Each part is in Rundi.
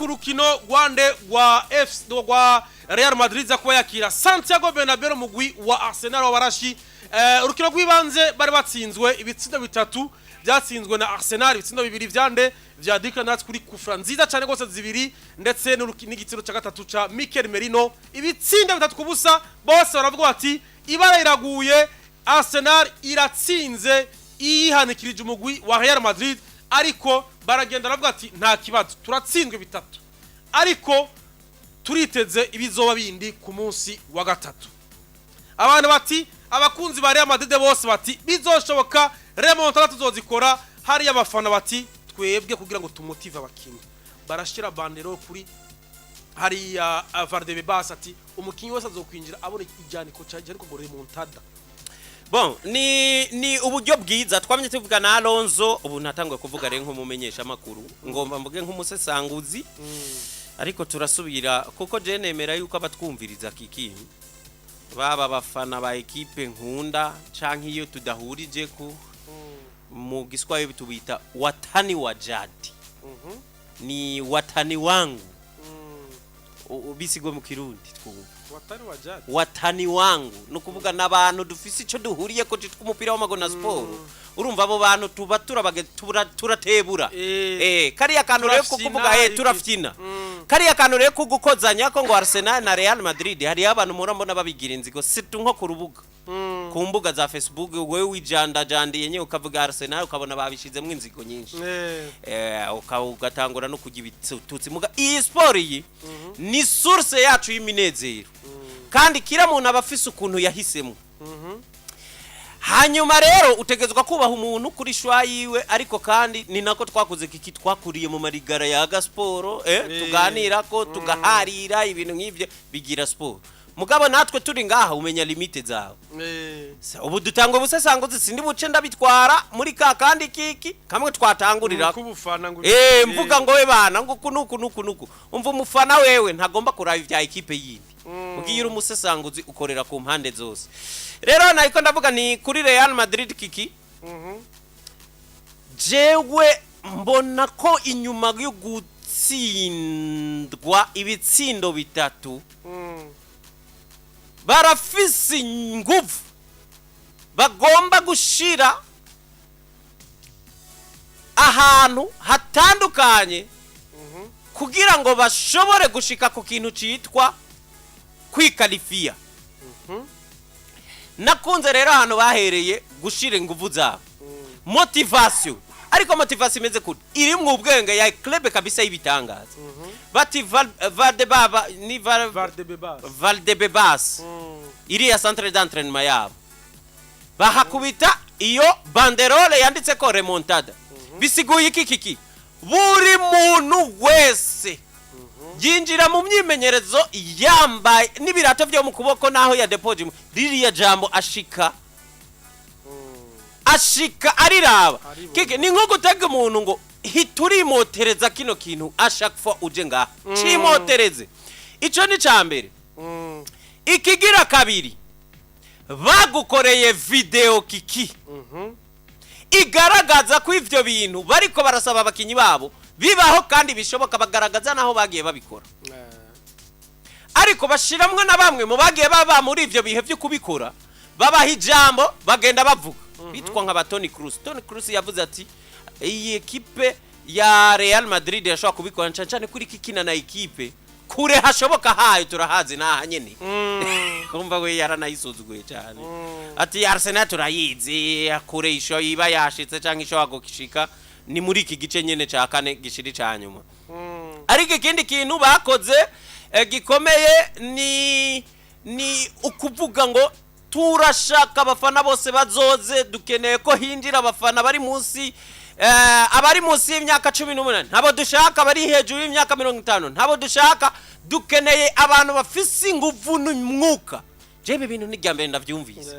ku rukino rwande rwa FC rwa Real Madrid za kuba yakira Santiago Bernabeu, mugwi wa Arsenal w'abarashi. Urukino rw'ibanze bari batsinzwe ibitsindo bitatu byatsinzwe na Arsenal, ibitsindo bibiri vyande vya Declan Rice kuri kufra nziza cyane rwose zibiri, ndetse n'igitsindo cya gatatu ca Mikel Merino, ibitsindo 3-0. Bose baravuga bati ibara iraguye, Arsenal iratsinze iyihanikirije umugwi wa Real Madrid. Ariko baragenda baravuga ati nta kibazo, turatsinzwe bitatu, ariko turiteze ibizoba bindi ku munsi wa gatatu. Abantu bati, abakunzi ba Real Madrid bose bati bizoshoboka, remontada tuzozikora. Hariya abafana bati twebwe kugira ngo tumotive abakinnyi, barashira banderole kuri hariya Valdebebas, ati umukinnyi wese azokwinjira abona ijyaniko cyandiko ngo remontada. Bon, ni uburyo bwiza twamye tuvuga na Alonso. Ubu natanguye kuvuga rero nk'umumenyesha makuru, ngomba mvuge nk'umusesanguzi, ariko turasubira kuko je nemera yuko abatwumviriza kiki baba bafana ba ekipe nkunda canke iyo tudahurije ko mu Giswahili tubita watani wa jadi, ni watani wangu. Bisigwe mu Kirundi twumva. Watani wa jadi. Watani wangu ni ukuvuga n'abantu dufise icyo duhuriye ko citwa umupira w'amaguru na siporo. Urumva abo bantu tuba turatebura. Kariya kantu rero ko Turafyina, kuvuga iki. Turafyina. Kariya kantu rero ko gukozanya ko ngo Arsenal na Real Madrid, hariyo abantu mpora mbona babigira inzigo, surtout nko ku rubuga, ku mbuga za Facebook. Wewe wijandajandiye nyine ukavuga Arsenal, ukabona babishizemo inzigo nyinshi. Ugatangura no kujya ibitutsi. Muga iyi siporo iyi ni source yacu y'iminezero, kandi kira muntu aba afise ukuntu yahisemo. Hanyuma rero utegetswe kubaha umuntu kuri choix yiwe, ariko kandi ni nako twakoze kiki, twakuriye mu marigara ya gasiporo, tuganira ko tugaharira ibintu nk'ibyo bigira siporo. Mugabo natwe turi ngaha umenya limite zawe. Ubu dutanga ubusesanguzi, sindi buce ndabitwara muri ka kandi kiki kamwe twatangurira kubufana ngo mvuga ngo we bana ngo uku nuku nuku nuku. Umva, umufana wewe ntagomba kuraba ibya ekipe yindi. Ugiye uri umusesanguzi ukorera ku mpande zose. Rero nariko ndavuga ni kuri Real Madrid kiki, jewe mbona ko inyuma yo gutsindwa ibitsindo bitatu barafise inguvu bagomba gushira ahantu hatandukanye kugira ngo bashobore gushika ku kintu citwa kwikalifiya. Nakunze rero ahantu bahereye gushira inguvu zabo, motivation. Ariko motivation imeze gute? Irimwo ubwenge ya club kabisa y'ibitangaza. Bati Valdebaba ni Valdebebas. Valdebebas, iriya centre d'entraînement yabo, bahakubita iyo banderole yanditse ko remontada. Bisiguye iki kiki? Buri muntu wese yinjira mu myimenyerezo yambaye n'ibirato byo mu kuboko, naho ya depoje ririya jambo, ashika ariraba. Aribona. Kike ni nko gutega umuntu ngo hita urimotereza kino kintu, à chaque fois uje ngaha cimotereze. Ico ni ca mbere. Ikigira kabiri, bagukoreye video kiki igaragaza ko ivyo bintu bariko barasaba abakinyi babo bibaho kandi bishoboka, bagaragaza naho bagiye babikora, ariko bashiramwo na bamwe mu bagiye baba muri ivyo bihe vyo kubikora, babaha ijambo, bagenda bavuga bitwa nka ba Toni Kroos. Toni Kroos yavuze ati iyi ekipe ya Real Madrid yashobora kubikora cyane cyane kuri kikina na ekipe kure hashoboka hayo turahazi naha nyene. Kumva we yaranayisuzuguye cyane, ati Arsenal turayizi, kure isho iba yashitse cyangwa ishobora gushika ni muri iki gice nyene ca kane gishiri ca nyuma. Ariko ikindi kintu bakoze gikomeye ni ukuvuga ngo turashaka abafana bose bazoze, dukeneye ko hinjira abafana bari munsi abari munsi y'imyaka 18 ntabo dushaka, bari hejuru y'imyaka 50 ntabo dushaka, dukeneye abantu bafise inguvu n'umwuka. Jewe ibintu ni irya mbere ndavyumvise.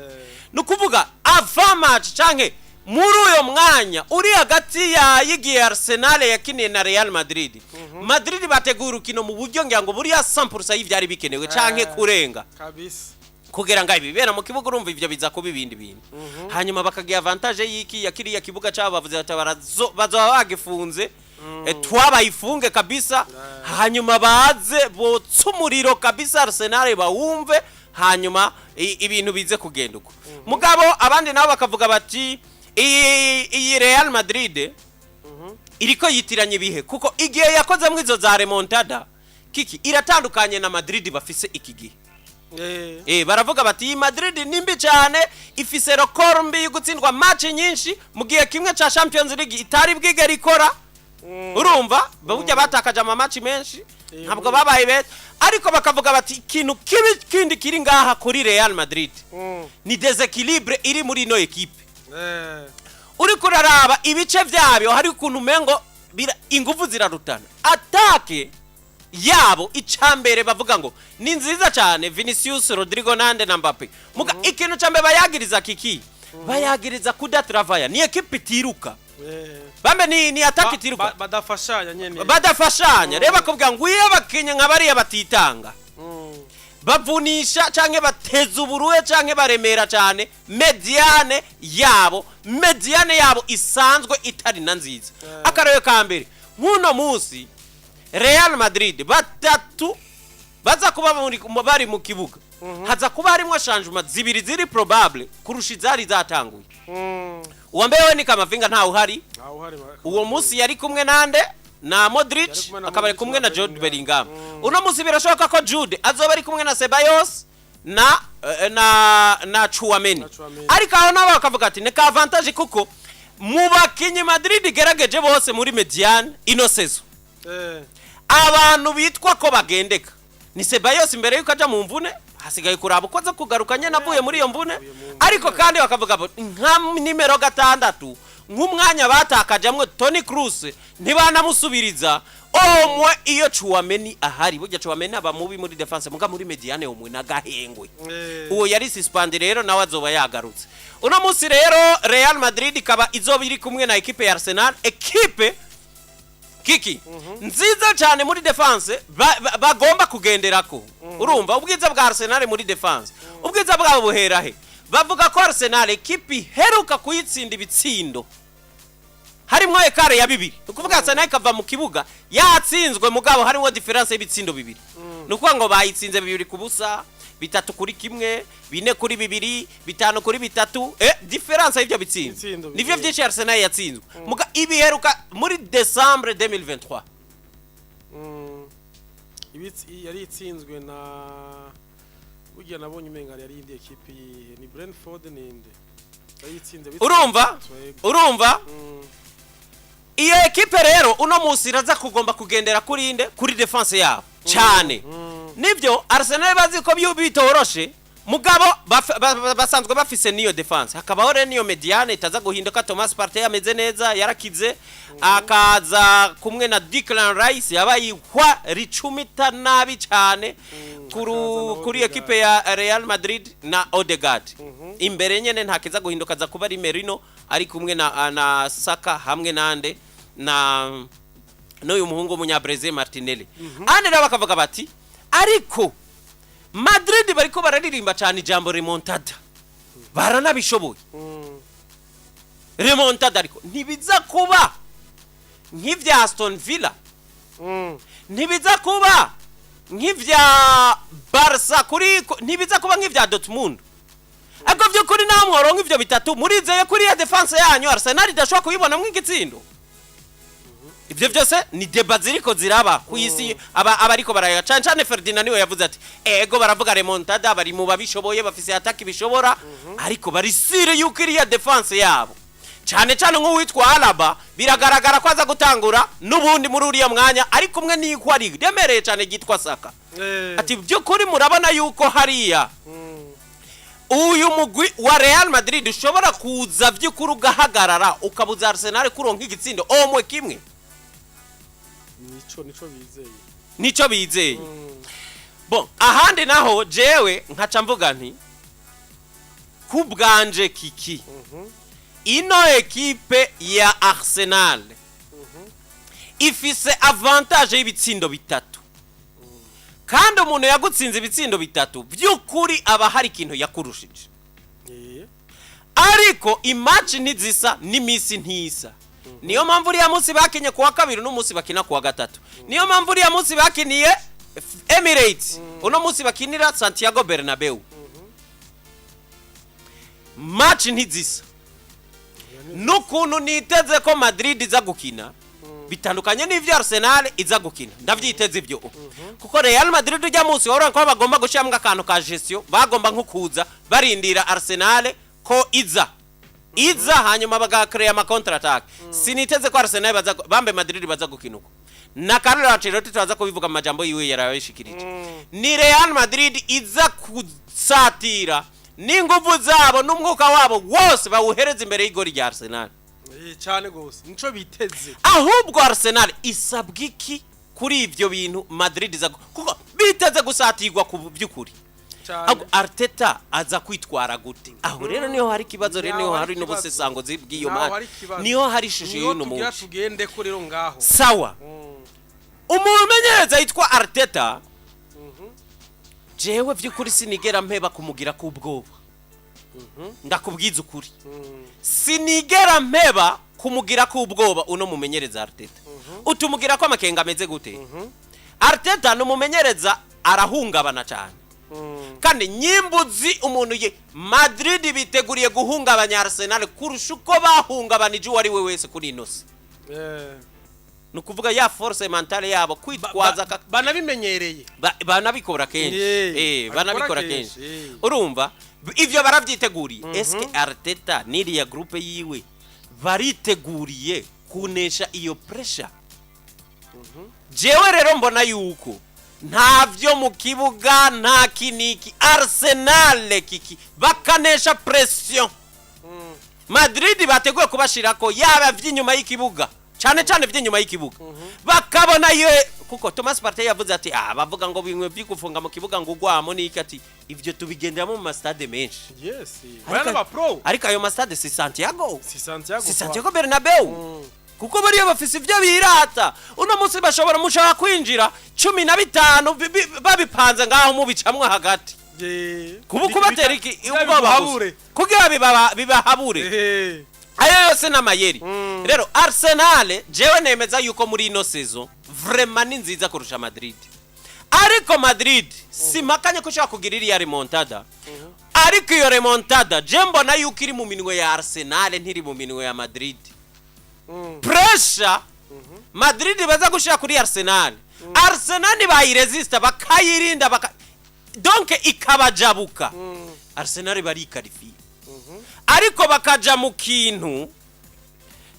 Ni ukuvuga avant match canke muri uyo mwanya uri hagati ya y'igihe Arsenal yakiniye na Real Madrid, Madrid bateguye urukino mu buryo ngira ngo buriya 100% y'ivyari bikenewe canke kurenga kugira ngo ibibera mu kibuga. Urumva ivyo biza kuba ibindi bintu, hanyuma bakagira avantage y'iki ya kiriya kibuga cyabo. Bavuze bati bazoba bagifunze. Twabayifunge kabisa, hanyuma baze botse umuriro kabisa, Arsenal bawumve, hanyuma ibintu bize kugenda uko. Mugabo abandi nabo bakavuga bati iyi Real Madrid iriko yitiranya ibihe, kuko igihe yakozemo izo za remontada, kiki, iratandukanye na Madrid bafise iki gihe. Baravuga bati iyi Madrid ni mbi cyane, ifise record mbi yo gutsindwa match nyinshi mu gihe kimwe ca Champions League itari bwigera ikora. Urumva, burya batakaje ama match menshi, ntabwo babaye beza. Ariko bakavuga bati ikintu kibi kindi kiri ngaha kuri Real Madrid ni déséquilibre iri muri ino équipe. Uriko uraraba ibice byabyo, hari ukuntu umengo ingufu zirarutana. Attaque yabo, icambere bavuga ngo ni nziza cyane, Vinicius, Rodrigo nande na Mbappe. Muga ikintu cambe bayagiriza, kiki, bayagiriza kudatravaya. Ni équipe itiruka. Bambe ni attaque itiruka. Badafashanya nyene. Badafashanya. Rero bakubwira ngo iyo abakinyi nka bariya batitanga, bavunisha canke bateza uburuhe canke baremera cyane médiane yabo. Médiane yabo isanzwe itari na nziza. Akarere ka mbere, nk'uno munsi Real Madrid batatu baza kuba bari mu kibuga, haza kuba harimwo changement zibiri ziri probable kurusha izari zatanguye. Uwa mbere we ni Camavinga, ntawe uhari. Aho uhari Uwo munsi yari kumwe nande? Na Modric. Yari kumwe na Akaba ari Modric kumwe na na Jude Bellingham. Bellingham. Uno munsi birashoboka ko Jude azoba ari kumwe na Ceballos na Tchouameni. Na Tchouameni. Ariko aho nabo bakavuga ati ni ka avantage, kuko mu bakinyi Madrid igerageje bose muri médiane ino saison, abantu bitwa ko bagendeka ni Ceballos imbere yuko aja mu mvune. Hasigaye kuraba uko aza kugaruka nyene avuye muri iyo mvune. Ariko kandi bakavuga bo nka nimero 6, nk'umwanya batakajamwo Toni Kroos ntibanamusubiriza. Omwe iyo Tchouameni ahari, burya Tchouameni aba mubi muri défense, muga muri médiane omwe nagahengwe. Uwo yari suspendu rero nawe azoba yagarutse uno munsi. Rero Real Madrid ikaba izoba iri kumwe na équipe ya Arsenal, équipe, kiki, nziza cyane muri défense bagomba kugenderako. Urumva ubwiza bwa Arsenal muri défense, ubwiza bwabo buhera he? Bavuga ko Arsenal, équipe iheruka kuyitsinda ibitsindo harimwo écart ya bibiri, ni ukuvuga Arsenal ikava mu kibuga yatsinzwe, mugabo harimo différence y'ibitsindo bibiri, ni ukuvuga ngo bayitsinze 2-0, 3-1, 4-2, 5-3, différence y'ibyo bitsindo Ibitsindo nivyo bibiri. byinshi Arsenal yatsinzwe. Muga ibiheruka muri Decembre 2023. Yari itsinzwe na, burya nabonye umenga yari indi équipe yihe? Ni Brentford, ninde yari itsinze? Urumva? Twego. Urumva iyo équipe rero uno munsi iraza kugomba kugendera kuri inde? Kuri défense yabo cyane. Nibyo, Arsenal bazi ko bitoroshe, mugabo basanzwe bafise niyo défense, hakabaho rero niyo médiane itaza guhinduka. Thomas Partey ameze neza, yarakize, akaza kumwe na Declan Rice yabaye ihwa ricumita nabi cyane Hakaza na kuri Odegaard. équipe ya Real Madrid na Odegaard. Imbere nyene nta kiza guhinduka, aza kuba ari Merino ari kumwe na Saka hamwe nande? Na n'uyu muhungu w'umunyabrazil Martinelli. Ane rero bakavuga bati ariko Madrid bariko bararirimba cyane ijambo remontada, baranabishoboye. Remontada ariko ntibiza kuba nk'ivya Aston Villa, ntibiza kuba nk'ivya Barca kuri, ntibiza kuba nk'ivya Dortmund. Ariko by'ukuri naho mworonka ivyo bitatu, murizeye kuri ya défense yanyu Arsenal idashobora kuyibonamwo igitsindo? Ivyo byose ni débat ziriko ziraba ku isi. Aba abariko baraya cane cane, Ferdinand niwe yavuze ati ego, baravuga remontada, bari mu babishoboye, bafise attaque bishobora, ariko bari sûrs yuko iriya défense yabo, cane cane nk'uwitwa Alaba, biragaragara ko aza gutangura n'ubundi muri uriya mwanya, ari kumwe n'ihwa riremereye cane ryitwa Saka. Ati by'ukuri murabona yuko hariya uyu mugwi wa Real Madrid ushobora kuza by'ukuri ugahagarara, ukabuza Arsenal kuronka igitsindo omwe kimwe? Nico bizeye. Nico bizeye. Bon, ahandi naho jewe nkaca mvuga nti ku bwanje, kiki, ino équipe ya Arsenal ifise avantage y'ibitsindo bitatu, kandi umuntu yagutsinze ibitsindo bitatu by'ukuri aba hari ikintu yakurushije. Ariko i match ntizisa n'iminsi ntisa. Niyo mpamvu uriya munsi bakinye kuwa kabiri, n'umunsi bakina kuwa gatatu. Niyo mpamvu uriya munsi bakiniye Emirates, uno munsi bakinira Santiago Bernabeu. Match ntizisa. N'ukuntu niteze ko Madrid iza gukina bitandukanye n'ivyo Arsenal iza gukina, ndavyiteze ivyo, kuko Real Madrid ujya munsi wabona ko bagomba gushyiramo akantu ka gestion, bagomba nko kuza barindira Arsenal ko iza hanyuma bagakreya ama contre attaque. Siniteze ko Arsenal baza bambe Madrid baza gukina uko. Na Carlo Ancelotti turaza kubivuga mu majambo yiwe yarabishikirije. Ni Real Madrid iza kusatira n'inguvu zabo n'umwuka wabo wose bawuhereza imbere y'igori rya Arsenal. Cyane gose, nico biteze. Ahubwo Arsenal isabwa iki kuri ivyo bintu Madrid iza kuko biteze gusatirwa ku by'ukuri? Cyane. Ahubwo Arteta aza kwitwara gute? Aho rero niho hari ikibazo rero, Naho niho hari hari ikibazo. n'ubusesanguzi bw'iyo Naho match. hari ikibazo. Niho hari ishusho Niho y'uno tugira munsi. Tugende ko rero ngaho. Sawa. Umumenyereza yitwa Arteta, jewe by'ukuri sinigera mpeba kumugira k'ubwoba. Ndakubwiza ukuri, sinigera mpeba kumugira k'ubwoba uno mumenyereza Arteta. Utumugira ko amakenga ameze gute? Arteta ni umumenyereza arahungabana cyane, kandi nyimbuzi umuntu ye Madrid biteguriye guhungabanya Arsenal kurusha uko bahungabanije uwo ari we wese kuri ino si. Ni ukuvuga ya force mentale yabo kwitwaza Banabimenyereye. Banabikora kenshi. Babikora banabikora kenshi, kenshi. Urumva ivyo baravyiteguriye. Eske Arteta n'iriya groupe yiwe bariteguriye kunesha iyo pressure? Jewe rero mbona yuko ntavyo mu kibuga, nta kiniki Arsenal kiki bakanesha pression Madrid bateguye kubashirako, yaba vy'inyuma y'ikibuga, cyane cyane vy'inyuma y'ikibuga, bakabona ye, kuko Thomas Partey yavuze ati bavuga ngo bimwe vyigufunga mu kibuga ngo ugwamo niki, ati ivyo tubigenderamo mu mastade menshi. Baya n'aba pro. Ariko ayo mastade si Santiago. Si Santiago. Si Santiago Bernabeu, kuko bariya bafise ivyo birata. Uno munsi bashobora mushaka kwinjira 15 babipanze ngaho mubicamwo hagati. Kuba kubatera iki ubwoba gusa. Bibahabure. Kugira bibahabure. Ayo yose n'amayeri. Rero Arsenal jewe nemeza yuko muri ino saison vraiment ni nziza kurusha Madrid, ariko Madrid simakanye ko ushobora kugira iriya remontada, ariko iyo remontada je mbona yuko iri mu minwe ya Arsenal, ntiri mu minwe ya Madrid. Pressure Madrid baza gushira kuri Arsenal, Arsenal bayiresista bakayirinda donc ikabajabuka, Arsenal barikarifiye, ariko bakaja mu kintu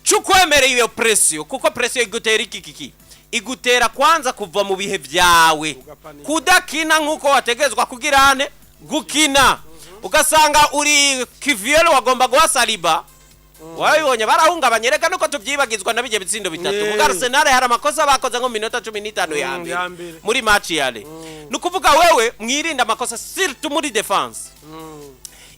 c'ukwemera iyo pression, kuko pression igutera iki kiki igutera kwanza kuva mu bihe byawe, Ugapanika. kudakina nk'uko wategezwa kugira ane gukina, ugasanga uri Kivior wagomba guha Saliba. Warabibonye barahungabanye. Reka nuko tubyibagizwa na bijye bitsindo bitatu. Muga Arsenal hari amakosa bakoze nko mu minota 15 ya mbere Ya mbere. muri match yale. Ni ukuvuga wewe mwirinde amakosa, surtout muri défense.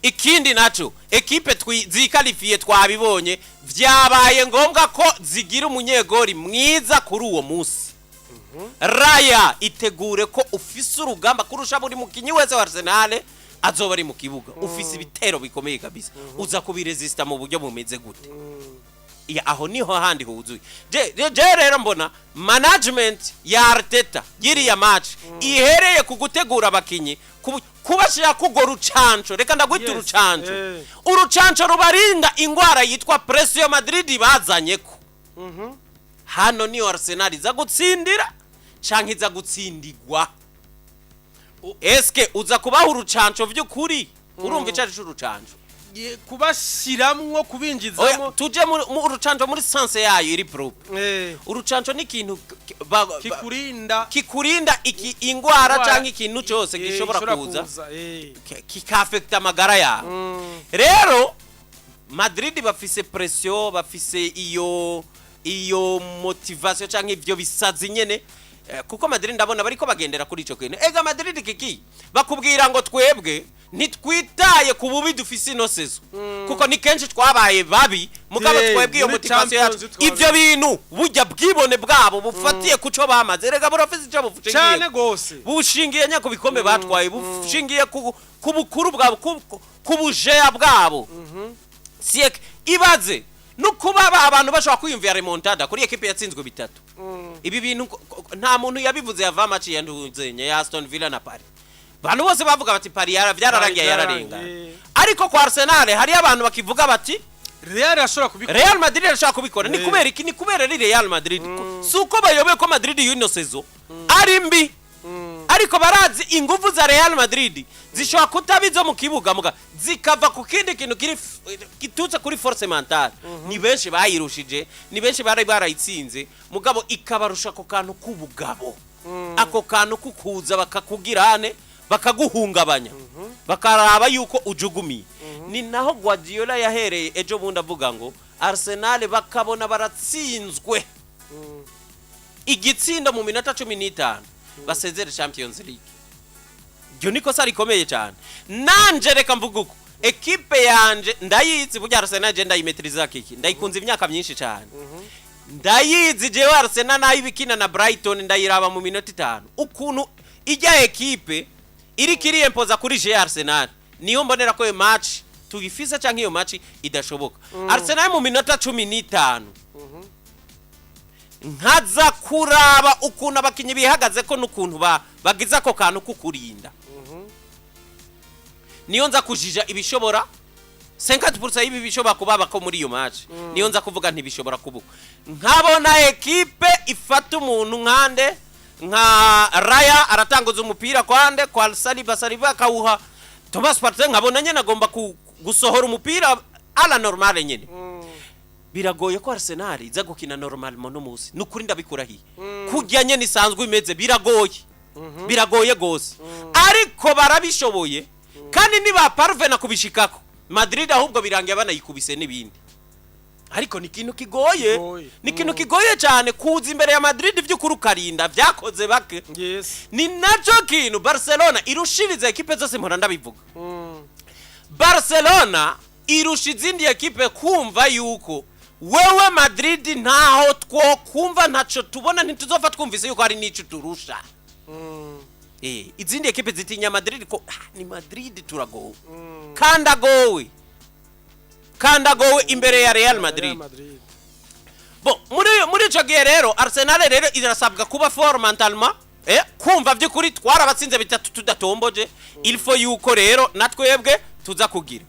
Ikindi naco, ekipe zikalifiye twabibonye, vyabaye ngombwa ko zigira umunyegori mwiza kuri uwo munsi. Raya itegure ko ufise urugamba kurusha buri mukinyi wese wa Arsenal azoba ari mu kibuga. Ufise ibitero bikomeye kabisa, uza kubiresista mu buryo bumeze gute? Ya, aho niho handi huzuye. Je rero mbona management ya Arteta yiriya match ihereye ku gutegura abakinyi, kubashira kugo rucanco. Reka ndagwita urucanco. Urucanco rubarinda ingwara yitwa pression Madrid bazanye ko hano. Niyo Arsenal iza gutsindira canke iza gutsindigwa? Eske uza kubaha urucanco vy'ukuri? Urumva ico ari c'urucanco? Kubashiramwo, Oya, kubinjizamwo. Tuje mu urucanco muri sens yayo iri propre. Urucanco ni ikintu Kikurinda. Kikurinda iki ingwara Ingwara, canke ikintu cyose gishobora gishobora kuza kikafekta amagara yawe. Rero Madrid bafise pression, bafise iyo motivation canke ivyo bisazi nyene. Kuko Madrid ndabona bariko bagendera kuri ico kintu. Ega Madrid kiki bakubwira ngo twebwe ntitwitaye ku bubi dufise ino saison, kuko ni kenshi twabaye babi, mugabo twebwe iyo muri motivation yacu Champions twabaye. Ivyo bintu burya bwibone bwabo bufatiye kuco bamaze, rega burafise ico bufushingiye, Cyane gose. bushingiye nya ku bikombe batwaye, bushingiye ku bukuru bwabo, ku bujeya bwabo. Siek ibaze No kuba abantu bashobora kwiyumvira remontada kuri ekipe yatsinzwe bitatu, ibi bintu nta muntu yabivuze yava match ya Ntuzenye ya Aston Villa na Paris. Abantu bose bavuga bati Paris vyararangiye, yararenga. Ariko kwa Arsenal hariyo abantu bakivuga bati Real irashobora kubikora. Real Madrid irashobora kubikora. Ni kubera iki? Ni kubera ari Real Madrid. Si uko bayobewe ko Madrid y'ino saison ari mbi, ariko barazi ingufu za Real Madrid zishobora kutaba izo mu kibuga, muga zikava ku kindi kintu kiri kitutse kuri force mentale. Ni benshi bayirushije, ni benshi bari barayitsinze, mugabo ikabarusha ako kantu k'ubugabo, ako kantu kukuza bakakugirane, bakaguhungabanya, bakaraba yuko ujugumiye. Ni naho Guardiola yahereye ejo bundi avuga ngo Arsenal bakabona baratsinzwe igitsindo mu minota 15, basezere Champions League. Iryo ni kosa rikomeye cyane. Nanje reka mvuga uko ekipe yanje ndayizi. Burya Arsenal je ndayimetiriza kiki, ndayikunze imyaka myinshi cyane, ndayizi jewe Arsenal. Nayo ibikina na Brighton ndayiraba mu minota 5 ukuntu ijya ekipe iriko iriyempoza kuri je Arsenal. Niyo mbonera ko iyo match tuyifise canke iyo match idashoboka. Arsenal mu minota 15, nkaza kuraba ukuntu abakinyi bihagaze ko n'ukuntu bagize ako kantu kukurinda, niyo nza kujija ibishobora 50% y'ibi bishobora kubaba ko muri iyo match. Niyo nza kuvuga ntibishobora kubuka, nkabona ekipe ifata umuntu nkande nka Raya aratanguza umupira kwande kwa Saliba, Saliba akawuha Thomas Partey, nkabona nyene agomba gusohora umupira à la normale nyene. Biragoye ko Arsenal iza gukina normalement no musi, nukuri ndabikurahiye. Kurya nyene isanzwe imeze biragoye, biragoye gose, ariko barabishoboye. Kandi niba parvena kubishikako, Madrid ahubwo birangiye banayikubise n'ibindi. Ariko ni ikintu kigoye. Kigoye. Ni ikintu kigoye cyane kuza imbere ya Madrid by'ukuri ukarinda vyakoze bake. Ni nacyo kintu Barcelona irushiriza ekipe zose, mpora ndabivuga. Barcelona irusha izindi ekipe kumva yuko wewe Madrid ntaho twokumva, ntaco tubona, ntituzopfa twumvise yuko hari n'ico turusha. Izindi ekipe zitinya Madrid ko ni Madrid, turagowe. Kandi agowe, kandi agowe imbere ya Real Madrid. Real Madrid. Bon, muri ico gihe rero Arsenal rero irasabwa kuba fort mentalement, kumva by'ukuri twarabatsinze bitatu tudatomboje. Il faut yuko rero natwebwe tuza kugira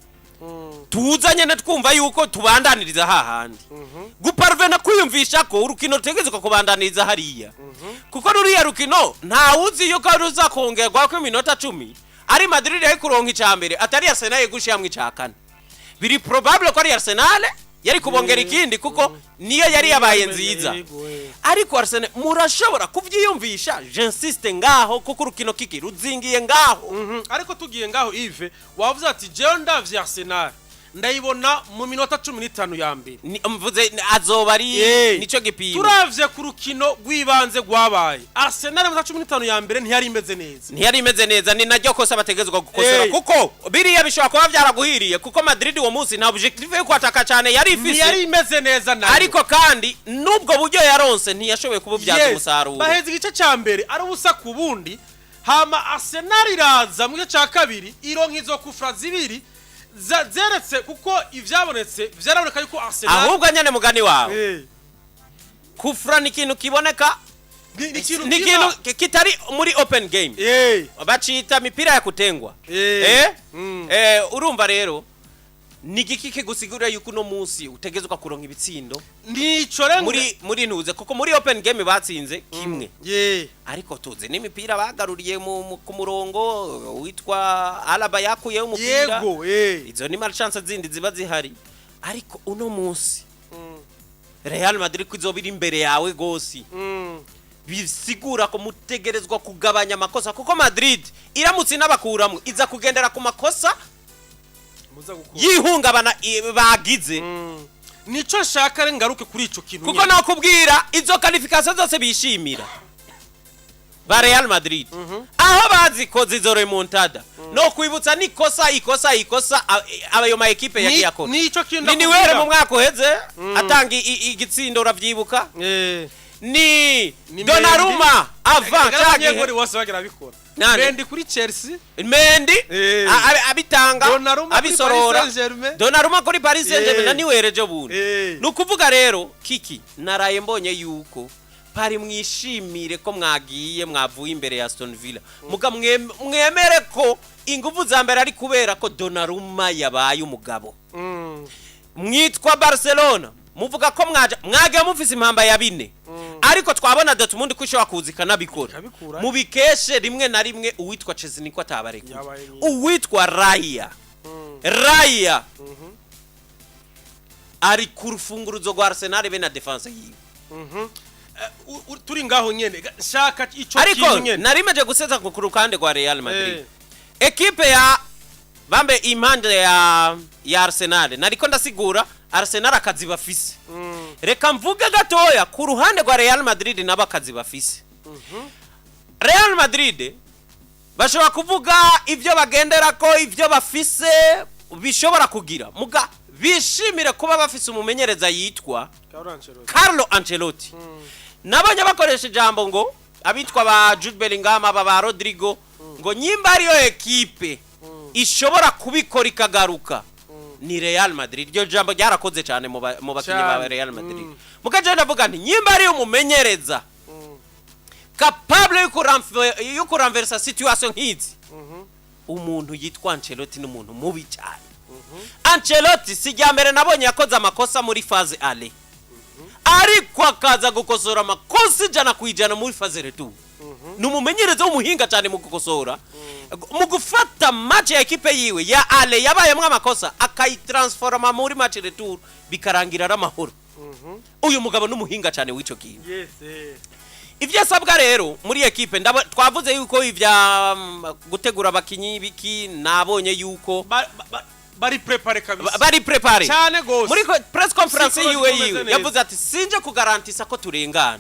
tuza nyene twumva yuko tubandaniriza hahandi, guparvena kwiyumvisha ko urukino rutegerezwa kubandaniriza hariya, kuko ruriya rukino ntawuzi yuko ruza kongerwa ko iminota 10 ari Madrid yari kuronka ica mbere, atari Arsenal yegushiramwo ica kane. Biri probable ko ari Arsenal yari kubongera ikindi, kuko niyo yari yabaye nziza. Yego. Ariko Arsenal murashobora kuvyiyumvisha, j'insiste ngaho, kuko urukino kiki ruzingiye ngaho. Ariko tugiye ngaho, Yves, wavuze ati jewe ndavye Arsenal ndayibona mu minota 15 ya mbere. Mvuze azoba ari nico gipimo. Turavye ku rukino rw'ibanze rwabaye, Arsenal mu minota 15 ya mbere ntiyari imeze neza. Ntiyari imeze neza, ni naryo kosa bategezwa gukosora, kuko biriya bishobora kuba byaraguhiriye, kuko Madrid uwo munsi nta objectif yo kwataka cyane yari ntiyari ifise. Imeze neza nayo. Ariko kandi n'ubwo buryo yaronse ntiyashoboye kububyaza umusaruro. Baheza igice cya mbere ari ubusa ku bundi, hama Arsenal iraza mu gice cya kabiri ironka izo kufra zibiri zeretse, kuko ivyabonetse vyaraboneka yuko Arsenal Ahubwo nyene mugani wawe, kufra ni ikintu kiboneka. Ni ikintu ni ikintu kitari muri open game, bacita mipira ya kutengwa. Urumva rero ni igiki kigusigurira yuko uno munsi utegezwa kuronka ibitsindo Nico rero. muri ntuze, kuko muri open game batsinze kimwe, ariko tuzi n'imipira bagaruriye ku murongo witwa Alaba yakuyeho umupira. yego eh Izo ni malchance zindi ziba zihari. Ariko uno munsi Real Madrid ko izoba iri imbere yawe gose, bisigura ko mutegerezwa kugabanya amakosa, kuko Madrid iramutse inabakuramwo iza kugendera ku makosa Muza gukora yihungabana bagize. Nico nshaka rero ngaruke kuri ico kintu Kuko nyene. nakubwira izo qualification zose bishimira ba Real Madrid aho bazikoze izo remontada, no kwibutsa nikosa ikosa ikosa abayo ma ekipe yagiye akora. Nico kintu Ni ndakubwira. Niwere mu mwaka uheze atanga igitsindo, uravyibuka? Ni Ni Donnarumma Avant cyagihe Abanyegori bose bagira bikora. Nande? Mendy kuri Chelsea. Mendy abitanga, Donnarumma kuri abisorora. Paris Saint-Germain. Donnarumma kuri Paris Saint-Germain na niwereje bundi. Ni ukuvuga rero, kiki naraye mbonye yuko pari mwishimire ko mwagiye, mwavuye imbere ya Aston Villa, muga mwemere ko ingufu za mbere ari kubera ko Donnarumma yabaye umugabo. Mwitwa Barcelona, muvuga ko mwaje, mwagiye mufise impamba ya 4, ariko twabona Dortmund ko ishobora kuza ikanabikora. Ikabikura. Mubikeshe rimwe na rimwe uwitwa Szczesny ko atabarekuye. Yabaye mwiza. Uwitwa Raya, Raya ari ku rufunguruzo rwa Arsenal be na défense yiwe. Turi ngaho nyene, shaka ico Ariko kintu nyene. narimeje guseza ku ruhande rwa Real Madrid, ekipe ya bambe impande ya Arsenal, nariko ndasigura Arsenal akazi bafise. Reka mvuge gatoya ku ruhande rwa Real Madrid, nabo akazi bafise. Real Madrid bashobora kuvuga ibyo bagendera ko ibyo bafise bishobora kugira, muga bishimire kuba bafise umumenyereza yitwa Carlo Ancelotti. Carlo Ancelotti. Nabonye bakoresha ijambo ngo abitwa ba Jude Bellingham, aba ba Rodrigo, ngo nyimba ariyo ekipe ishobora kubikora ikagaruka ni Real Madrid. Iryo jambo ryarakoze cyane mu bakinnyi ba Cyane. Real Madrid. Mugaje ndavuga nti nyimba ariyo umumenyereza capable yo kuramversa situation nk'izi, umuntu yitwa Ancelotti ni umuntu mubi cyane. Ancelotti si irya mbere nabonye yakoze amakosa muri phase aller, ariko akaza gukosora amakosa 100% muri phase retour. Ni umumenyereza w'umuhinga cyane mu gukosora, mu gufata match ya ekipe yiwe ya aller yabayemo amakosa, akayitransforma muri match retour, bikarangira ari amahoro. Uyu mugabo ni umuhinga cyane w'icyo kintu. Ibyo asabwa rero muri ekipe, twavuze yuko ibya gutegura abakinyi biki, nabonye yuko Bari préparé kabisa. Bari préparé. Cyane gose. Muri press conference Psychology yiwe imeze yiwe neza. yavuze ati: "Sinje kugarantisa ko turengana,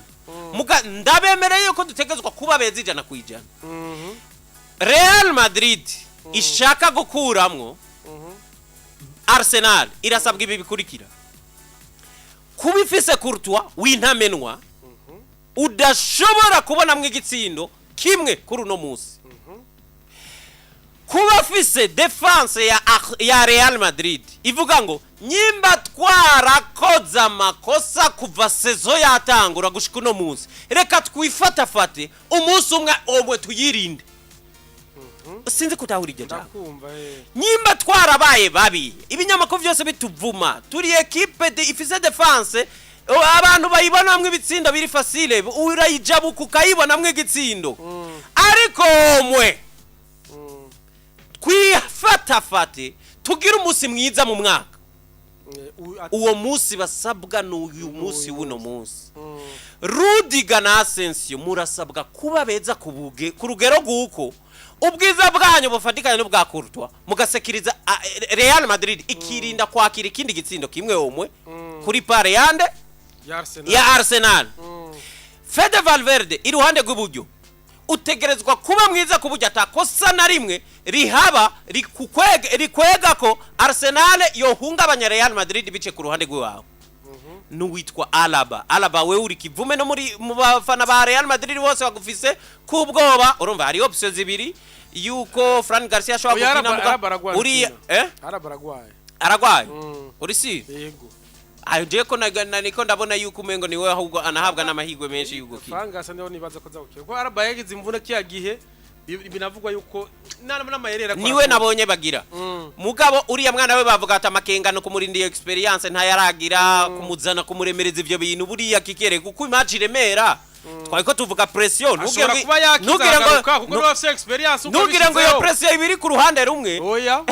muga ndabemereye yuko dutegezwa kuba beza 100%." Real Madrid ishaka gukuramwo Arsenal irasabwa ibi bikurikira: kuba ifise Courtois w'intamenwa udashobora kubonamwo igitsindo kimwe kuri uno munsi, kuba afise défense ya Real Madrid ivuga ngo nyimba twarakoze amakosa kuva saison yatangura gushika uno munsi, reka twifatafate umunsi umwe omwe tuyirinde. Sinzi kutahura iryo jambo. Ndakumva. Nyimba twarabaye babi, ibinyamakuru byose bituvuma, turi ekipe ifise défense abantu bayibonamwo ibitsindo biri facile, urayijabuka ukayibonamwo igitsindo, ariko mwe twifatafate tugire umunsi mwiza mu mwaka. Uwo munsi basabwa ni uyu munsi w'uno munsi. Rudiger na Asensio murasabwa kuba beza ku rugero rw'uko ubwiza bwanyu bufatikanye n'ubwa Courtois, mugasekiriza Real Madrid ikirinda kwakira ikindi gitsindo kimwe omwe kuri pare yande Ya Arsenal. Ya Arsenal. Fede Valverde iruhande rw'iburyo utegerezwa kuba mwiza ku buryo atakosa na rimwe rihaba rikwega ko Arsenal yohungabanya Real Madrid bice ku ruhande rw'iwawe. N'uwitwa Alaba, Alaba wewe uri kivume no muri mu bafana ba Real Madrid bose bagufise kubwoba. Urumva hari option zibiri yuko Fran Garcia ashobora Oya, gukina Alaba aragwaye. uriya Gukina. Alaba aragwaye. Aragwaye? Uri si Yego. Ayo je ko niko ndabona yuko umengo niwe ahubwo anahabwa n'amahirwe menshi y'ugukina. Fran Garcia niho nibaza ko azagukina, kuko Alaba yagize imvune kiya gihe, binavugwa yuko n'amayerera ko Niwe arakora. nabonye bagira. Mugabo uriya mwana we bavuga ati amakengano kumurinda iyo experience ntayaragira, kumuzana kumuremereza ivyo bintu buriya kikere kuko imatch iremera, twari ko tuvuga pression. Ashobora kuba yakiza Ntugire ngo agaruka, kuko niwe afise experience uko ntugire ngo iyo abishizeho. pression ibiri ku ruhande rumwe. Oya.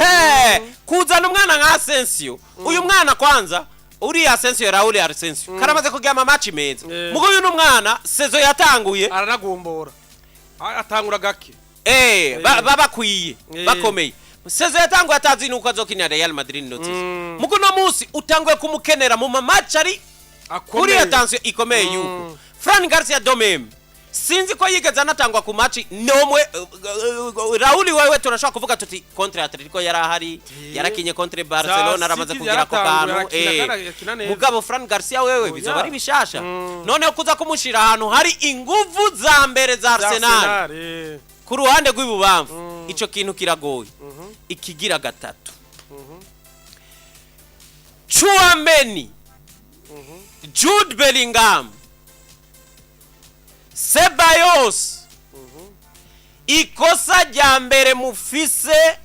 Kuzana umwana nka Asensio, uyu mwana kwanza, uriya Asensio, Raul Asensio karamaze kugira ama match meza. Mugo uyu n'umwana saison yatanguye. Aranagombora, atangura gake. Bakwiye bakomeye. Saison yatanguye atazi nuko azokinira Real Madrid notice. Mugo no munsi utanguye kumukenera mu ma match ari kuri Akomeye. attention ikomeye yuko Fran Garcia de même. Sinzi ko yigeze anatangwa ku match nomwe. Raul wewe turashobora kuvuga tuti contre Atletico yari ahari, yarakinye contre Barcelona, aramaze City kugira ako yaratanguye, kantu. arakina kandi akina neza. Mugabo Fran Garcia wewe Oya. bizoba ari bishasha. Noneho kuza kumushira ahantu hari inguvu za mbere za Arsenal Arsenal, ku ruhande rw'ibubamfu, ico kintu kiragoye. Ikigira gatatu, Tchouameni, Jude Bellingham, Ceballos, ikosa rya mbere mufise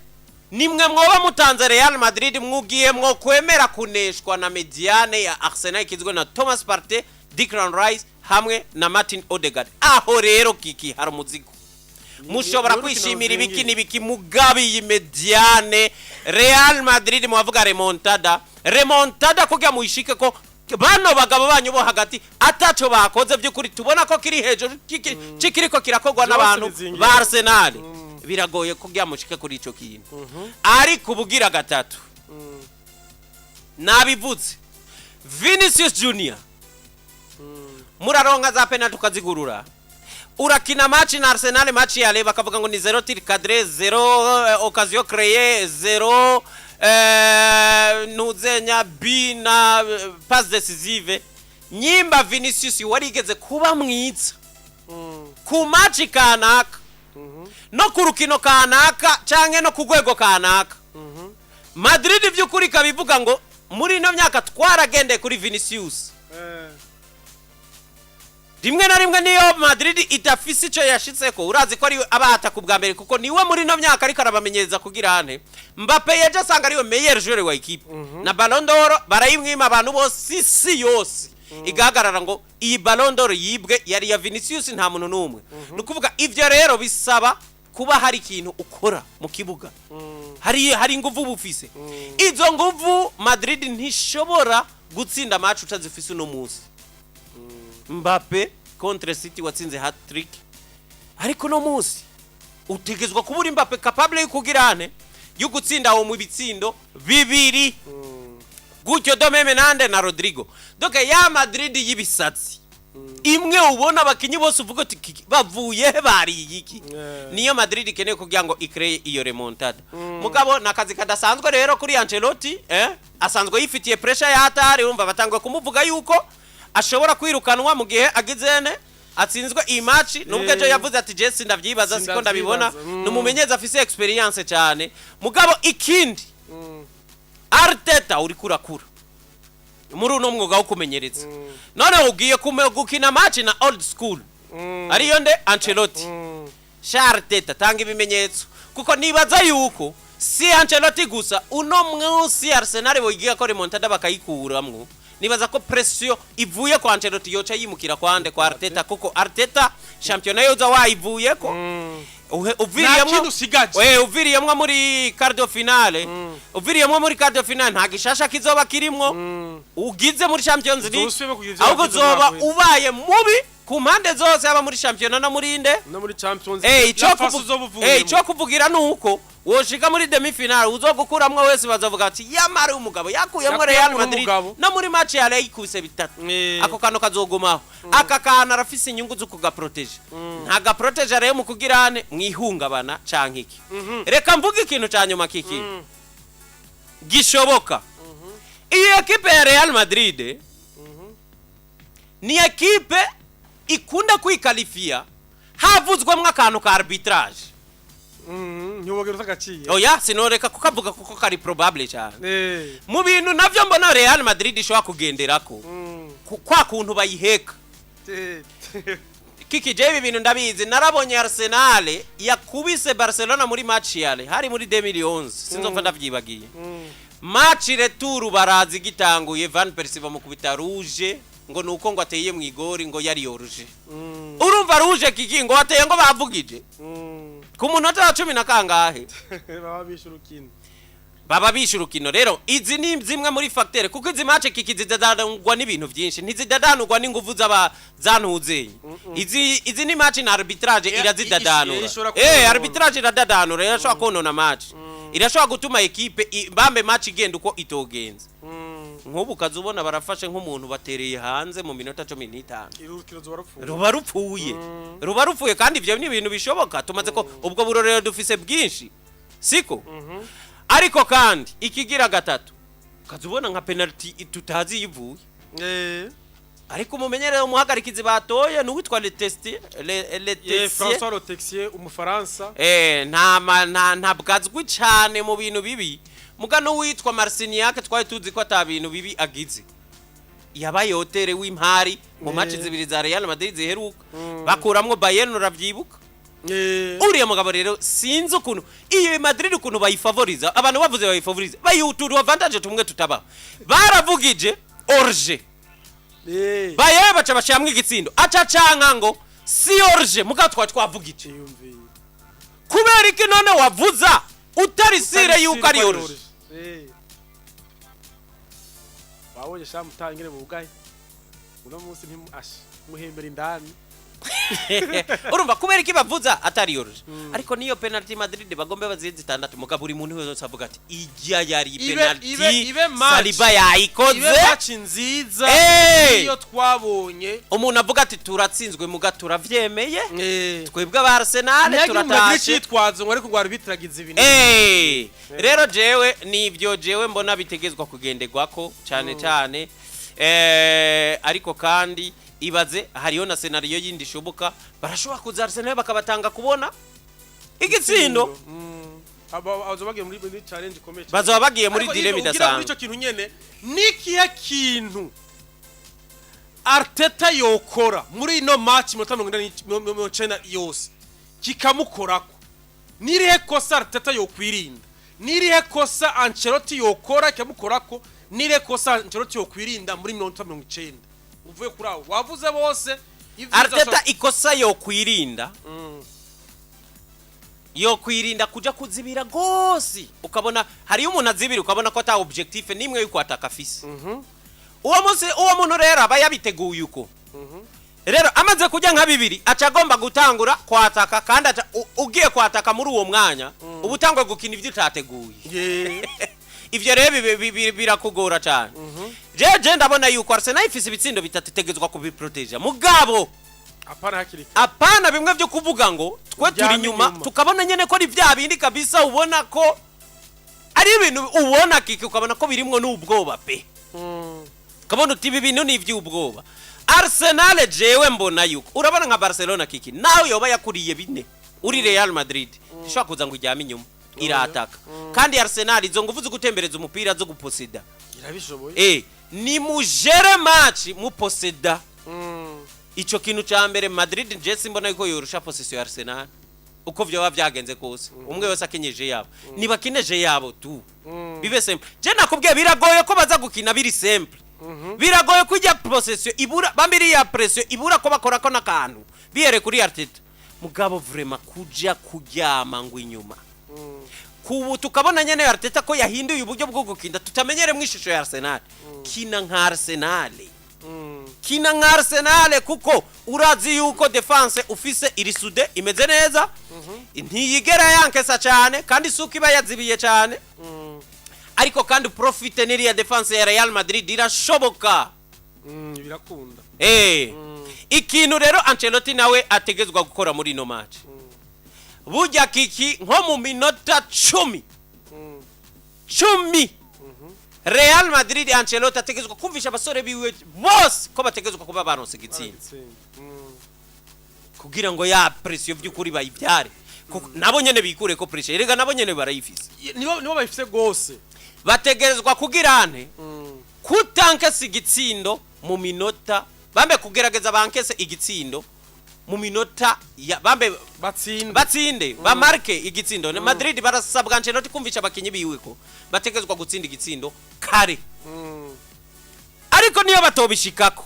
nimwe mwoba mutanze Real Madrid mwugiye mwo kwemera kuneshwa na médiane ya Arsenal ikizwe na Thomas Partey, Declan Rice hamwe na Martin Odegaard. Aho rero kiki hari umuzigo mushobora ni urukino kwishimira ibiki ruzingiye. n'ibiki, mugabe iyi médiane Real Madrid mubavuga remontada, remontada kugira muyishike ko bano bagabo banyu bo hagati ataco bakoze by'ukuri, tubona ko kiri hejuru kikiriko kirakorwa Byose n'abantu bizingiye. ba Arsenal, biragoye kugira mushike kuri ico kintu. Ariko ubugira gatatu, nabivuze, Vinicius Junior, muraronka za penalty ukazigurura, urakina match na Arsenal, match yale bakavuga ngo ni 0 tir cadré, 0 occasion créée, 0 nuzenya bi na passe décisive. Nyimba Vinicius warigeze kuba mwiza ku match kanaka no ku rukino kanaka canke no ku rwego kanaka, Madrid by'ukuri ikabivuga ngo muri ino myaka twaragendeye kuri Vinicius. Rimwe na rimwe niyo Madrid idafise ico yashitseko, urazi ko ari abata ku bwa mbere, kuko niwe muri ino myaka ariko arabamenyereza kugira ane. Mbappe yaje asanga ariwe meilleur joueur wa équipe, na Ballon d'Or barayimwima, abantu bose isi yose igahagarara ngo iyi Ballon d'Or yibwe yari ya Vinicius, nta muntu n'umwe. Ni ukuvuga ivyo rero bisaba kuba hari ikintu ukora mu kibuga, hari inguvu bufise. Izo nguvu Madrid ntishobora gutsinda match utazifise uno munsi. Mbappe contre City watsinze hat-trick, ariko no munsi utegezwa kuba uri Mbappe capable yo kugira ane, yo gutsinda aho mu bitsindo bibiri gutyo, de même nande na Rodrigo. Donc ya Madrid y'ibisatsi imwe ubona abakinyi bose uvuga uti "Kiki, bavuye he, bariye iki?" Niyo Madrid ikeneye kugira ngo ikreye iyo remontada. Mugabo ni akazi kadasanzwe rero kuri Ancelotti, asanzwe yifitiye pressure ya hatari. Urumva batangwe kumuvuga yuko ashobora kwirukanwa mu gihe agizene atsinzwe iyi match, nubwo ejo yavuze ati je sindavyibaza, siko ndabibona. Sindavyibaza. Ni umumenyereza afise expérience cyane. Mugabo ikindi, Arteta uriko urakura muri uno mwuga wo kumenyereza, none ugiye gukina match na old school ariyo nde, Ancelotti. Sha Arteta, tanga ibimenyetso, kuko nibaza yuko si Ancelotti gusa, uno munsi Arsenal boyigira ko remontada bakayikuramwo, nibaza ko pression ivuye kwa Ancelotti yoca yimukira kwande, kwa Arteta, kuko Arteta championnat yoza wayivuyeko. Nta Uviriyemwo kindi usigaje. We uviriyemwo muri quart de finale, uviriyemwo muri quart de finale, nta gishasha kizoba kirimwo ugize muri Champions League. Uzosubire kugira ivyo Ahubwo wagize uzoba umwaka uheze. ubaye mubi ku mpande zose, yaba muri championnat no muri inde. No muri Champions. Ico La phase uzoba uvuyemo. Ico kuvugira nuko woshika muri demi finale, uzogukuramwo wese bazovuga ati yamara umugabo yakuyemwo Yakuyemwo Real Madrid n'umugabo. no muri match ya yayikubise bitatu. Ako kantu kazogumaho, aka kantu arafise inyungu zo kugaproteje, nta gaproteje rero mu kugirane mwihungabana canke iki. Reka mvuge ikintu ca nyuma kiki gishoboka. Iyi ekipe ya Real Madrid ni ekipe ikunda kwikalifia havuzwemwo akantu ka arbitrage. Ntiwogera utagaciye. Oya, sinoreka kukavuga kuko kari probable cyane. Mu bintu navyo mbona Real Madrid ishobora kugenderako, kwa kuntu bayiheka. Kiki, je ibi bintu ndabizi, narabonye Arsenal yakubise Barcelona muri match yale hari muri 2011, sinzopfa ndavyibagiye. Match retour barazi gitanguye, Van Persie bamukubita rouge ngo nuko ngo ateye mu igori, ngo yari hors-jeu. Urumva rouge kiki, ngo ateye ngo bavugije ku munota wa cumi na kangahe. Baba bishe urukino. Baba bishe urukino. Rero izi ni zimwe muri facteur, kuko izi match kiki zidadanurwa n'ibintu byinshi, ntizidadanurwa n'inguvu z'aba zantuzenye. Izi ni match na arbitrage irazidadanura. Ishobora konona. Arbitrage iradadanura, irashobora konona match, irashobora gutuma ekipe bambe match igenda uko itogenza. Nk'ubu ukaza ubona barafashe nk'umuntu batereye hanze mu minota 15, Urukino ruba rupfuye. Ruba rupfuye, ruba rupfuye. Kandi ibyo ni ibintu bishoboka, tumaze ko ubwo burorero dufise bwinshi, siko? Ariko kandi ikigira gatatu, ukaza ubona nka penalty tutazi iyo ivuye. Ariko umumenyereye, umuhagarikizi batoye ni uwitwa Letesti Letexier. François Letexier, umufaransa. Nta ntabwo azwi cyane mu bintu bibi, muga n'uwitwa Marciniak twari tuzi ko ata bintu bibi agize, yabaye auteur w'impari mu match zibiri za Real Madrid ziheruka, bakuramwo Bayern, uravyibuka? Uriya mugabo rero, sinzi ukuntu iyo Madrid ukuntu bayifavoriza, abantu bavuze bayifavoriza, bayihutura avantage tumwe tutabaho. Baravugije hors-jeu, Bayern baca bashiramwo igitsindo, aca canka ngo si hors-jeu, mugabo twari twavugije. Iyumviye. Kubera iki none wavuza utari sûr yuko ari hors-jeu? Wabonye sha mutangire bugaye uno munsi ntimu asha muhembera indani. Urumva, kubera iki bavuza atari hors-jeu? Ariko niyo penalty Madrid bagombe baziye zitandatu, mugabo buri muntu wese avuga ati ijya yari penalty. Ibe match. Saliba yayikoze. Ibe match nziza iyo twabonye. Umuntu avuga ati turatsinzwe, muga turavyemeye, twebwe aba Arsenal Ntihagire umuntu agira turatashe. icitwazo ngo ariko ngo arbitragize ibintu. Rero jewe nibyo jewe mbona bitegezwa kugenderwako cyane cyane. Ariko kandi ibaze hariyo na scénario yindi ishoboka, barashobora kuza Arsenal bakabatanga kubona igitsindo. Bazoba bagiye muri challenge ikomeye cyane. Bazoba bagiye muri Ariko dilemme ivyo ugira muri idasanzwe. ico kintu nyene, nikihe kintu Arteta yokora muri ino match minota 90 yose kikamukorako? Nirihe kosa Arteta yokwirinda? Nirihe kosa Ancelotti yokora kikamukorako? Nirihe kosa Ancelotti yokwirinda muri minota 90, uvuye kuri abo wavuze bose, ivyiza? Arteta ikosa yokwirinda, yokwirinda kuja kuzibira gose, ukabona hariyo umuntu azibira, ukabona ko ata objectif nimwe yuko ataka afise uwo munsi. Uwo muntu rero aba yabiteguye uko. Rero amaze kujya nka bibiri, aca agomba gutangura kwataka, kandi aca ugiye kwataka muri uwo mwanya, uba utangwa gukina ibyo utateguye. Ivyo rero birakugora cyane. Jeje ndabona yuko Arsenal ifise ibitsindo bitatu, itegezwa kubiproteja, mugabo Apana hakiri kare. Apana bimwe byo kuvuga ngo twe turi Uryame inyuma, inyuma. tukabona nyene ko ari vya bindi kabisa, ubona ko ari ibintu ubona kiki, ukabona ko birimwo n'ubwoba pe, ukabona uti ibi bintu ni iby'ubwoba. Arsenal jewe mbona yuko, urabona nka Barcelona kiki, nawe yoba yakuriye bine uri Real Madrid, ishobora kuza ngo ijyame inyuma, irataka. Kandi Arsenal izo nguvu zo gutembereza umupira, zo guposeda, Irabishoboye. Ni mujere match muposeda. Ico kintu ca mbere, Madrid je simbona yuko yorusha possession ya Arsenal uko vyoba vyagenze kose. Umwe wese akenyeje yabo, nibakineje yabo tu, bibe simple. Je nakubwiye, biragoye ko baza gukina biri simple, biragoye ko ijya possession ibura bambiri ya pression ibura ko bakora ko n'akantu bihere kuri Arteta. Mugabo vraiment kuja kuryama ngo inyuma kubu, tukabona nyene Arteta ko yahinduye uburyo bwo gukina, tutamenyere mu ishusho ya Arsenal. Kina nka Arsenal, kina nka Arsenal, kuko urazi yuko défense ufise iri soudée, imeze neza, ntiyigera yankesa cyane, kandi isuka iba yazibiye cyane. Ariko kandi profite n'iriya défense ya Real Madrid, irashoboka. Birakunda. Ikintu rero Ancelotti nawe ategezwa gukora muri ino match, burya kiki, nko mu minota 10, 10, Real Madrid, Ancelotti ategezwa kumvisha abasore biwe bose ko bategezwa kuba baronse igitsinda, Igitsinda. Kugira ngo ya pression by'ukuri bayibyare. Kuko nabo nyene bikure ko pressure, erega nabo nyene barayifise. Nibo bayifise gose. Bategerezwa kugira ante kutankesa igitsindo mu minota, bambe kugerageza bankese igitsindo mu minota ya bambe Batsinde. Batsinde, bamarke igitsindo. Madrid barasabwa Ancelotti kumvisha abakinyi biwe ko bategezwa gutsinda igitsindo kare. Ariko niyo batobishikako,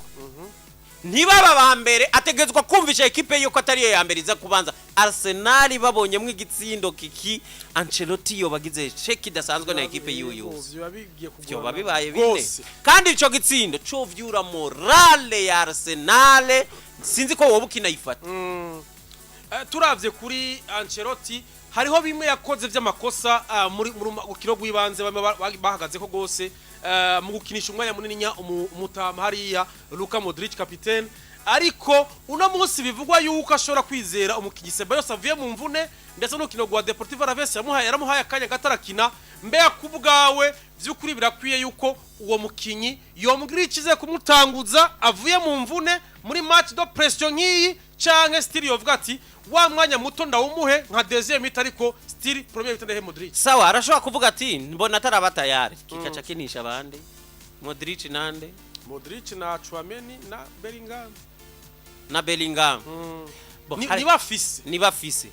ntibaba ba mbere, ategetswa kumvisha ekipe yuko atariyo ya mbere iza kubanza. Arsenal babonyemo igitsindo kiki, Ancelotti yo bagize échec idasanzwe na ekipe yiwe yose. Biba bigiye kugorana Vyoba bibaye bine. Gose. Kandi ico gitsindo covyura morale ya Arsenal, sinzi ko wowe ukinayifata. Turavye kuri Ancelotti, hariho bimwe yakoze vy'amakosa muri rukino rw'ibanze, bamwe bahagaze ko gose. mu gukinisha umwanya munini nya umutama hariya Luka Modric, capitaine. Ariko uno munsi bivugwa yuko ashobora kwizera umukinyi Ceballos avuye mu mvune, ndetse n'urukino rwa Deportivo Alaves yaramuhaye akanya gatarakina. Mbega ku bwawe, vy'ukuri birakwiye yuko uwo mukinyi yomubwira ikize kumutanguza avuye mu mvune muri match de pression nk'iyi, canke still yovuga ati wa mwanya muto ndawumuhe nka deuxième mi-temps, ariko still première mi-temps ndahe Modric? Sawa, arashobora kuvuga ati mbona ataraba tayari, kikaca kinisha abandi, Modric nande? Modric na Tchouameni na Bellingham. Na Bellingham. Bo, Niba afise niba afise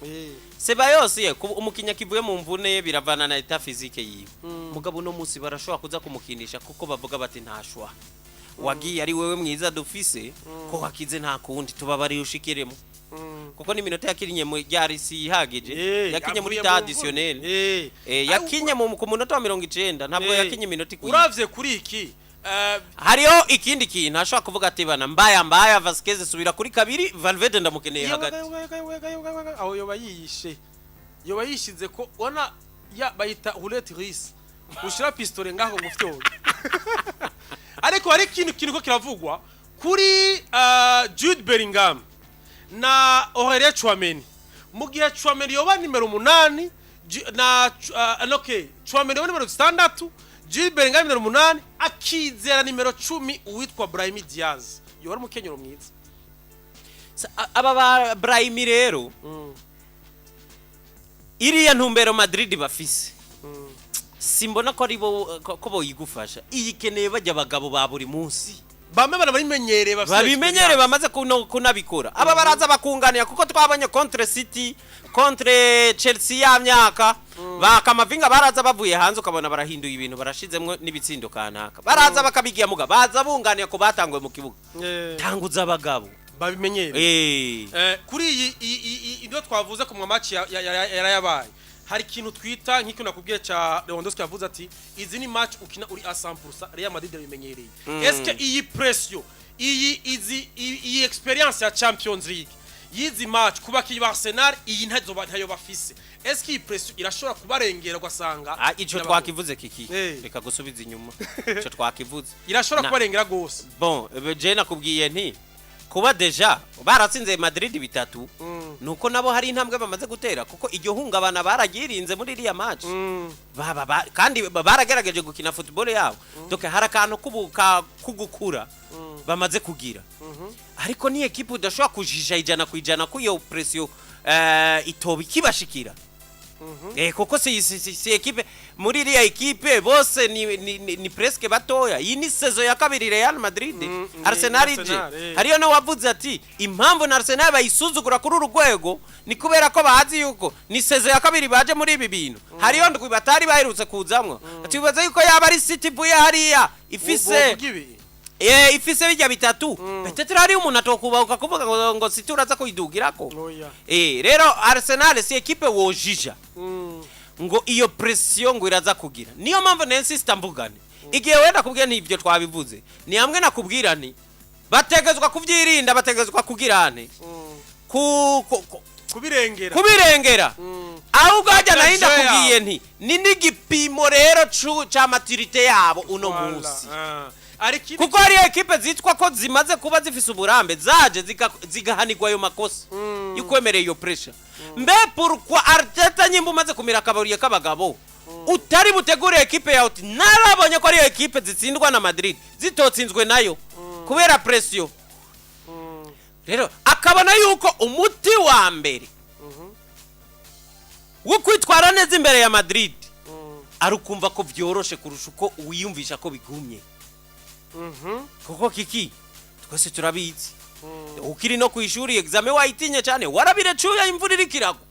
Ceballos ye umukinnyi akivuye mu mvune, biravana na état physique yiwe. Mugabo uno munsi barashobora kuza kumukinisha kuko bavuga bati ntashwa wagiye ari wewe mwiza dufise, ko wakize nta kundi, tubabariye ushikiremo, kuko n'iminota yakinnye mu ryari si ihagije. Yakinye muri Avuye ta mu mvune. additionnel. Yakinye ku munota wa 90, ntabwo yakinye iminota ikwiye. Uravye kuri iki Hariho ikindi kintu ashobora kuvuga ati bana mbaya mbaya, Vasquez subira kuri kabiri, Valverde ndamukeneye hagati. Aho yoba yiyishe, yoba yishize ko ubona ya bayita roulette russe, ushira pistolet ngaho ngo ufyonde. Ariko hari ikintu ko kiravugwa kuri Jude Bellingham na Aurelien Tchouameni. Mu gihe Tchouameni yoba nimero 8 na okay, Tchouameni yoba nimero 6, Jude Bellingham nimero 8, akizera nimero 10 uwitwa Brahim Diaz, yoba ari umukenyero mwiza. Aba ba Brahimi rero, iriya ntumbero Madrid bafise, simbona ko ari bo ko boyigufasha. Iyikeneye bajya abagabo ba buri munsi. Bamwe barabimenyereye, bafise babimenyere experience. Bamaze kunabikora. Aba baraza bakunganira, kuko twabonye contre City, contre Chelsea, ya myaka ba Kamavinga baraza bavuye hanze, ukabona barahinduye ibintu, barashizemwo n'ibitsindo kanaka, baraza bakabigiya muga baza bunganira ko batanguye mu kibuga. Tanguza abagabo babimenyereye. Kuri iyi ibyo twavuze ku match yarayabaye, hari ikintu twita nk'icyo nakubwiye ca Lewandowski, yavuze ati izi ni match ukina uri a 100%. Real Madrid yabimenyereye. Est-ce que iyi pression, iyi izi iyi experience ya Champions League yizi match ku bakinyi ba Arsenal, iyi ntazo ntayo bafise, est-ce que iyi pression irashobora kubarengera ugasanga Ah, ico irabagoye? twakivuze kiki. Reka gusubiza inyuma, ico twakivuze. Irashobora kubarengera gose. Bon, je nakubwiye nti kuba déjà baratsinze Madrid bitatu, nuko nabo hari intambwe bamaze gutera, kuko iryo hungabana baragirinze muri iriya match. Baba kandi baragerageje gukina football yabo. Donc hari akantu kubuka kugukura bamaze kugira, ariko ni equipe udashobora kujija 100% ko iyo pression itoba ikibashikira. Kuko si equipe, muri iriya equipe bose ni presque batoya. Iyi ni saison ya kabiri Real Madrid, Arsenal ije. Arsenal. Hariyo no wavuze ati impamvu na Arsenal bayisuzugura kuri uru rwego ni kubera ko bazi yuko ni saison ya kabiri baje muri ibi bintu. Hariyo ndwi batari baherutse kuzamwo. Ati bibaza yuko yaba ari City ivuye hariya ifise Bovuga ibi. Ifise bijya bitatu, peut-être hariyo umuntu atokubahuka kuvuga ngo City uraza kuyidugirako. Oya. Rero Arsenal si equipe wojija ngo iyo pression ngo iraza kugira. Niyo mpamvu nensista mvugane igihe wenda kubwira nti ibyo twabivuze ni hamwe nakubwira nti bategezwa kubyirinda, bategezwa kugira nti ku Kubirengera. Kubirengera. Ahubwo hajya Bakina nari ndakubwiye jeu. nti ni n'igipimo rero ca maturité yabo uno Voilà. munsi. Ah. Ariko Kuko hariyo ekipe zitwa ko zimaze kuba zifise uburambe, zaje zigahanirwa ayo makosa y'ukwemerera iyo pressure. Mbe pourquoi Arteta, nyimba umaze kumira akabariye k'abagabo, utari butegure ekipe yawe uti narabonye ko ariyo ekipe zitsindwa na Madrid zitotsinzwe nayo kubera pression? Rero akabona yuko umuti wa mbere wo kwitwara neza imbere ya Madrid ari ukumva ko byoroshe kurusha uko wiyumvisha ko bigumye. Kuko kiki twese turabizi, ukiri no ku ishuri, examen wayitinye cyane, warabirecuya imvura iriko iragwa.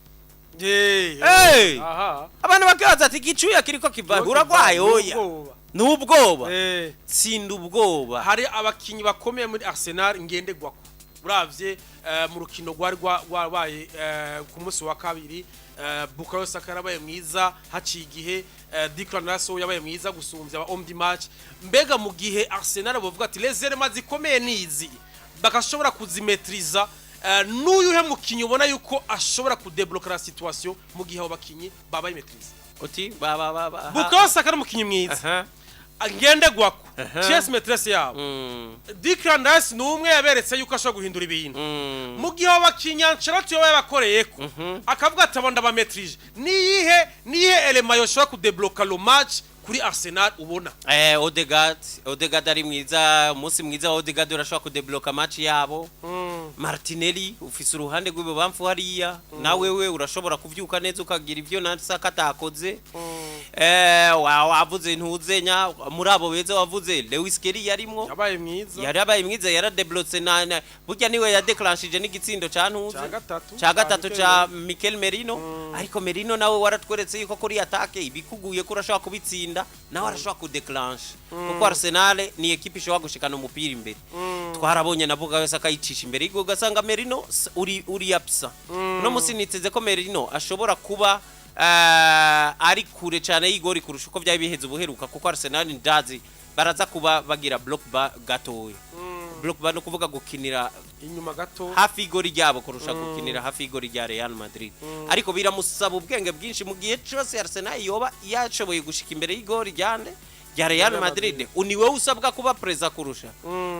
Hey! Aha. Abantu bakibaza ati igicuya kiriko kiva, uragwaye? Oya. N'ubwoba. N'ubwoba. Tsinda ubwoba. Hari abakinyi bakomeye muri Arsenal ngenderwako. Uravye mu rukino rwari rwabaye ku munsi wa kabiri, Bukayo Saka yarabaye mwiza, haciye igihe Declan Rice yabaye mwiza gusumbya aba homme du match. Mbega mu gihe Arsenal bavuga ati les éléments zikomeye nizi, bagashobora kuzimetriza, n'uyuhe mukinyi ubona yuko ashobora kudebloka la situation mu gihe abo bakinyi babaye maîtrise? Uti ba ba ba ba Bukayo Saka ni umukinyi mwiza. Aha. Ngendegwako, pièce maîtresse yabo, Declan Rice, ni umwe yaberetse yuko ashobora guhindura ibintu. Mu gihe abo bakinyi Ancelotti yoba yabakoreyeko, akavuga ati: "Abo ndabametrije," niyihe élément yoshobora kudebloka le match kuri Arsenal ubona? Odegaard, Odegaard ari mwiza, umunsi mwiza wa Odegaard urashobora kudebloka match yabo. Martinelli, ufise uruhande rw'ibubamfu hariya, nawe we urashobora kuvyuka neza ukagira ivyo na Saka atakoze. Wavuze ntuzenya muri abo beza, wavuze Lewis Skelly yarimwo. Yabaye mwiza. Yarabaye mwiza, yaradeblotse na burya niwe yadeclenchije n'igitsindo ca ntuze Ca gatatu. Ca gatatu. Ca Ca Mikel Merino. Ariko Merino nawe waratweretse yuko kuri attaque ibikuguye ko urashobora kubitsinda, nawe arashobora kudeclenche, kuko Arsenal ni équipe ishobora gushikana umupira imbere. Twarabonye na Bukayo Saka ayicisha imbere, ariko ugasanga Merino uri absent. Uno musi niteze ko Merino ashobora kuba ari kure cyane y'igori kurusha uko byari biheze ubuheruka, kuko Arsenal ndazi baraza kuba bagira bloc bas gatoya. Bloc bas no kuvuga gukinira inyuma gato, hafi y'igori ryabo kurusha gukinira hafi y'igori rya Real Madrid. Ariko biramusaba ubwenge bwinshi mu gihe cyose Arsenal yoba yashoboye gushika imbere y'igori ryande, rya Real Real Madrid. Ni wowe usabwa kuba preza kurusha.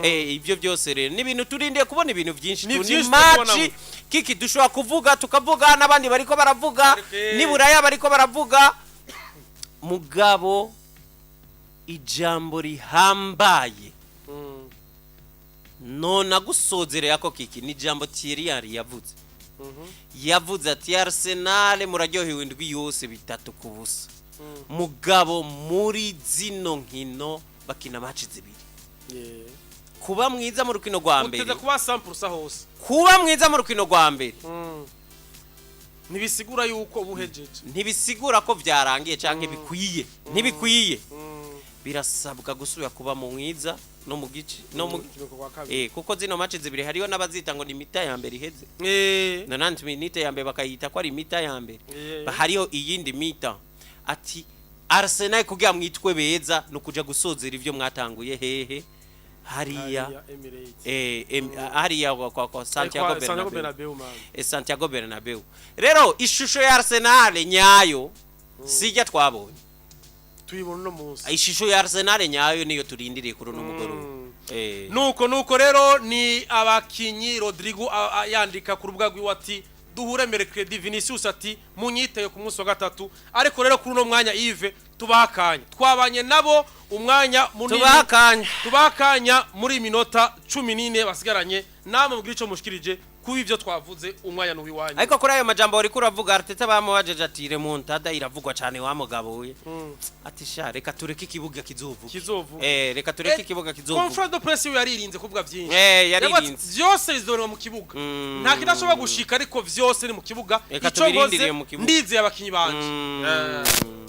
Ibyo byose rero ni ibintu turindiye kubona, ibintu byinshi. Ni Ni byinshi match tubonamo. kiki dushobora kuvuga, tukavuga n'abandi bariko baravuga, niburaya bariko baravuga. Mugabo ijambo rihambaye nona gusozerera ko kiki ni ijambo Thierry Henry yavuze. Yavuze ati: "Arsenal muraryohewe indwi yose 3-0, mugabo muri zino nkino bakina match zibiri. Kuba mwiza mu rukino rwa mbere, Uteze kuba 100% hose. Kuba mwiza mu rukino rwa mbere Ntibisigura yuko uba uhejeje. Ntibisigura ko byarangiye canke bikwiye, ntibikwiye. Birasabwa gusubira kuba mu mwiza no mu gice no mu Rukino rwa kabiri. Kuko zino match zibiri hariyo n'abazita ngo ni mi-temps ya mbere iheze, 90 minutes ya mbere bakayita ko ari mi-temps ya mbere. Hariho iyindi mi-temps. Ati Arsenal kugira mwitwe beza no kuja gusozera ivyo mwatanguye hehe? Hariya. Hariya Emirates. Hariya kwa Santiago Kwa Santiago Bernabeu. Bernabeu, man. Santiago Bernabeu. Rero ishusho ya Arsenal nyayo sijya twabonye. Tuyibona uno munsi. Ishusho ya Arsenal nyayo niyo turindiriye kuri uno mugoroba. Nuko rero ni abakinyi. Rodrigo yandika ku rubuga rwiwe ati: "Duhure mercredi." Vinicius ati: "Munyiteye ku munsi wa gatatu." Ariko rero kuri uno mwanya, Yves, tubaha akanya, twabanye nabo umwanya munini. Tubaha akanya. Tubaha akanya muri minota 14 basigaranye, namwe mubwire ico mushikirije kuba ivyo twavuze. Umwanya n'uwiwanyu. Ariko kuri ayo majambo wariko uravuga, Arteta bamubajeje ati: "Remontada iravugwa cyane wa mugabo we." Ati: "Sha, reka tureke ikibuga kizovuga." Kizovuga. Reka tureke ikibuga kizovuga. Conférence de presse we yaririnze kuvuga vyinshi. Yaririnze. Yavuze ati, vyose bizorerwa mu kibuga, nta kidashobora gushika, ariko vyose ni mu kibuga. Reka Ico nkoze, tubirindiriye mu kibuga. ndizeye abakinyi banje.